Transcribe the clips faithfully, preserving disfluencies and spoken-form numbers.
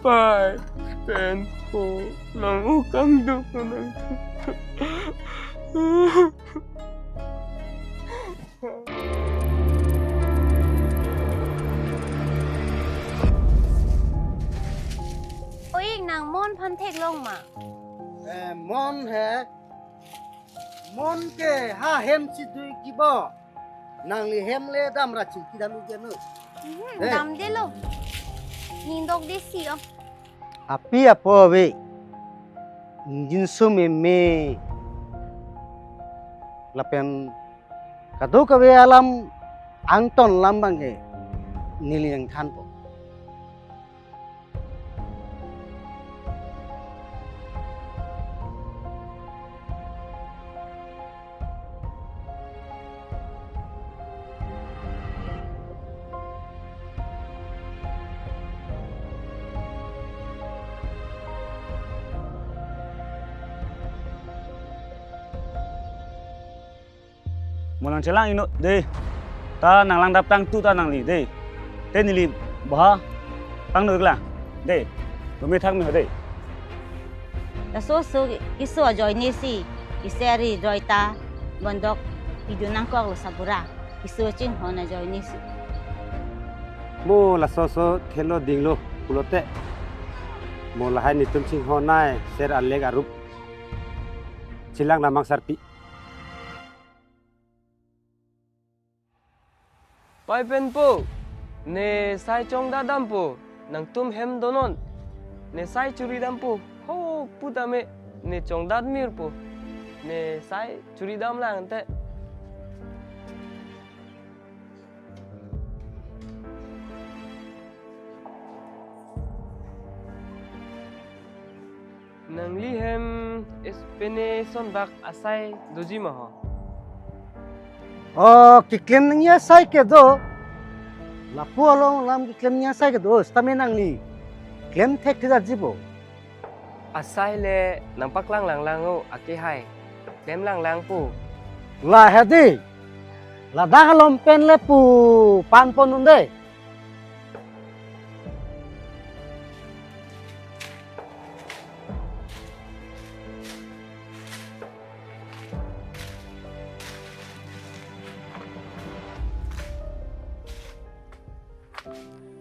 Pai pen po, nang-o kangduk nang. Oi, nang Mon aphan theklong ma? Eh, Mon he. Mon ke ha hem si dui kibo. Nangli hem le dam ra chingki dam ugenu. Hmm, eh. Damdelo. Ningdok de si o. Api apo ave. Ingjinso meme. Lapen kadokave alam angton alam abang ke neli nangthanpo. Mo nangchelang inut de. Ta nanglang dap tangtu ta nangli de. Te neli baha tangno iklang de. Tumi thak mi ho de. Laso so keso ajoine si, isi ari roi ta bondok pidun nangkoklo sabura. Keso chinghon ajoine si. Mo laso so thelo dinglo pulote, mo lahai netum chinghon nai ser alek arup chelang namang sarpi. Pai pen po, ne sai chongdat dampo, nangtum hem donon. Ne sai churi dampo, ho putame, ne chongdat mirpo. Ne sai churi damlang te. Nangli hem es pene sonbak asai doji ma ho? O, keklem nangji asai kedo. Lapu along alam keklem nangji asai kedo. Sitame nangli klem thektheji bo. Asai le nangpaklang langlang o ake hai. Klem langlang po. La hedi. Ladak along pen le pu pan pon un de.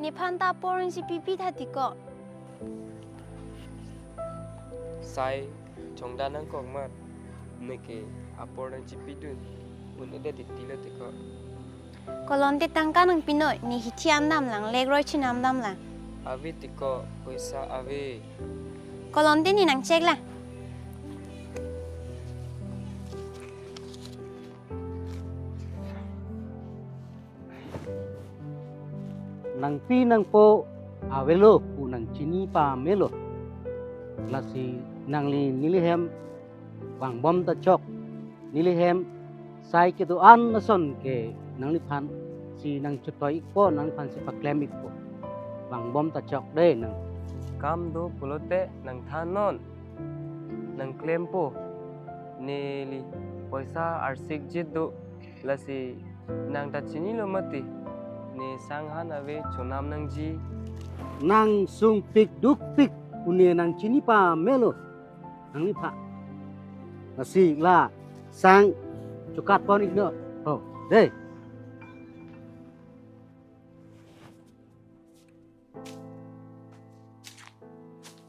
Nephan ta apor nangchipipi tha tiko. Sai chongdat nangkok mat, neke apor nangchipidun un-edet titilo tiko. Kolonte tangka nangpinoi, ne hithi amdamlang, lekroi chin amdamlang. Ave tiko, poisa ave. Kolonte ne nangcheklang. Nangpi nangpo avelo pu nangchini pamelo. Lasi nangli neli hem vangbom ta chok. Neli hem sai kedo-an ason ke nangliphan si nangchotoi ikpo, nangliphan si paklem ikpo. Vangbom ta chok de nang. Kam do pulote nangthan non. Nangklempo. Neli poisa arsik jit do. Lasi nang ta chinilo mati. Ne sang han ave chonam nangji. Nang sungpik dukpik pune nangchini pamelo. Nangliphan. Lasi la sang chokat pon ikno. Ho, de.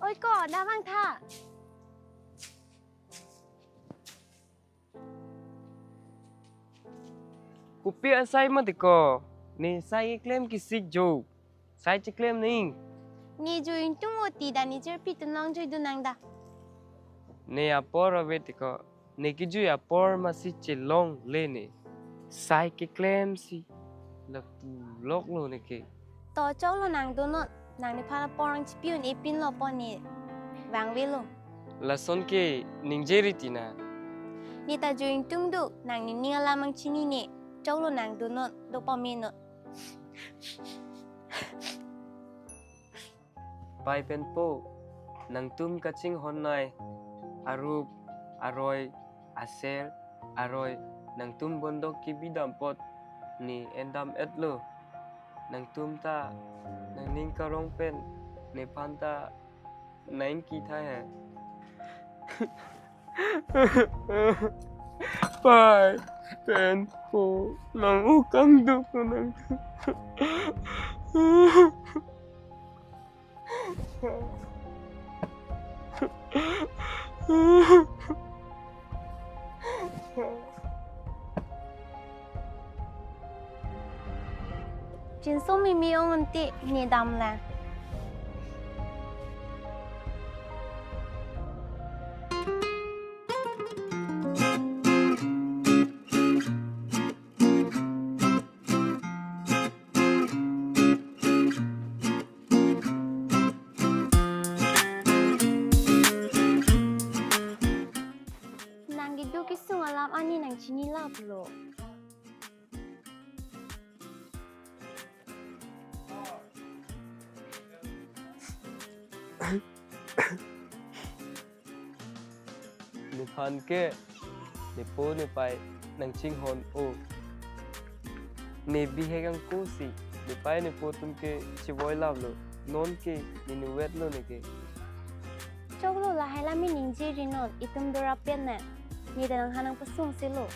Oi ko, damvang tha. Kopi asai mati ko, ne sai keklem kesik jo. Sai cheklem ning. Ne jui ingtung oti da ne jirpi tum long jui dunang da. Ne apor ave tiko, ne kejui apor masi chelongle ne. Sai keklem si lapu loklo neke. To choklo nang dunnon, nang nephan apor nangchipi un-e pinlo pu ne vangvelo. Lason ke ningje ri tina. Ne ta jui ingtung do, nang nening alam nangchini ne. Choklo nang dunnon, do pamenon. Pai pen po, nangtum kachinghon nai, arup, aroi, aser, aroi, nangtum bondok kebi dam apot, ne endam etlo. Nangtum ta, nang ning karong pen nephan ta nang-ingki tahai. Pai, pen, po, nang-o kangduk nang. Chinso mimi ong unti ne damle. Nang kedo kesung alam ani nang chinilaplo. Nephan ke nepo nepai nangchinghon-o. Ne bihek angko si nepai nepo atum ke chivoilaplo. Non ke ne inutvetlo neke. Choklo, lahai lam ningje rinon, itum dorap pen ne. Ne ta nangphan nangpasung silo.